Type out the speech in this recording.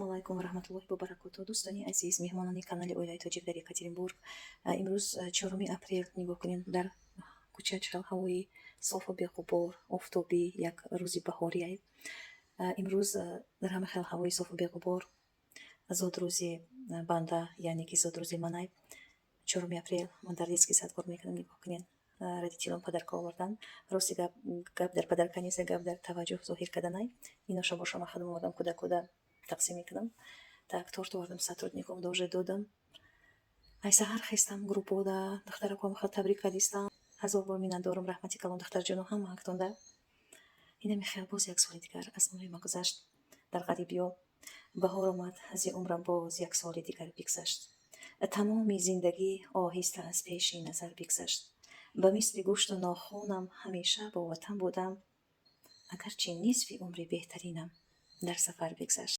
Алайкум ва раҳматуллоҳи ва баракотуҳ. Дӯстони азиз, меҳмонони канали Оилаи Тоҷик дар Екатеринбург. Имрӯз 4 апрел. Нигоҳ кунед, дар кӯча чӣ хел ҳавои софу беғубор, офтобӣ, як рӯзи баҳорие. Имрӯз дар ҳама хел ҳавои софу беғубор зодрӯзи банда, яъне ки зодрӯзи манай, 4 апрел. Ман дар детский сад кор мекунам. Нигоҳ кунед, родителям подарка овардан. Рости гап, гап дар подарка нест, гап дар таваҷҷӯҳ зоҳир карданай. Иноша боша, ман худам овардам, кӯдакода тақсим мекунам. Так, торт овардам, сотрудникам тоже додам. Ай саҳар хестам, группода духтараком хел табрик кардистам. Ҳазор бор миннатдорам, раҳмати калон, духтарҷоно, ҳамаактонда. Инами хел боз як соли дигар аз умри ма гузашт дар ғарибиё. Баҳор омад, ази умрам боз як соли дигар бигзашт. Тамоми зиндагӣ оҳиста аз пеши назар бигзашт. Ба мисли гӯшту нохунам ҳамеша бо ватан будам, агарчи нисфи умри беҳтаринам дар сафар бигзашт.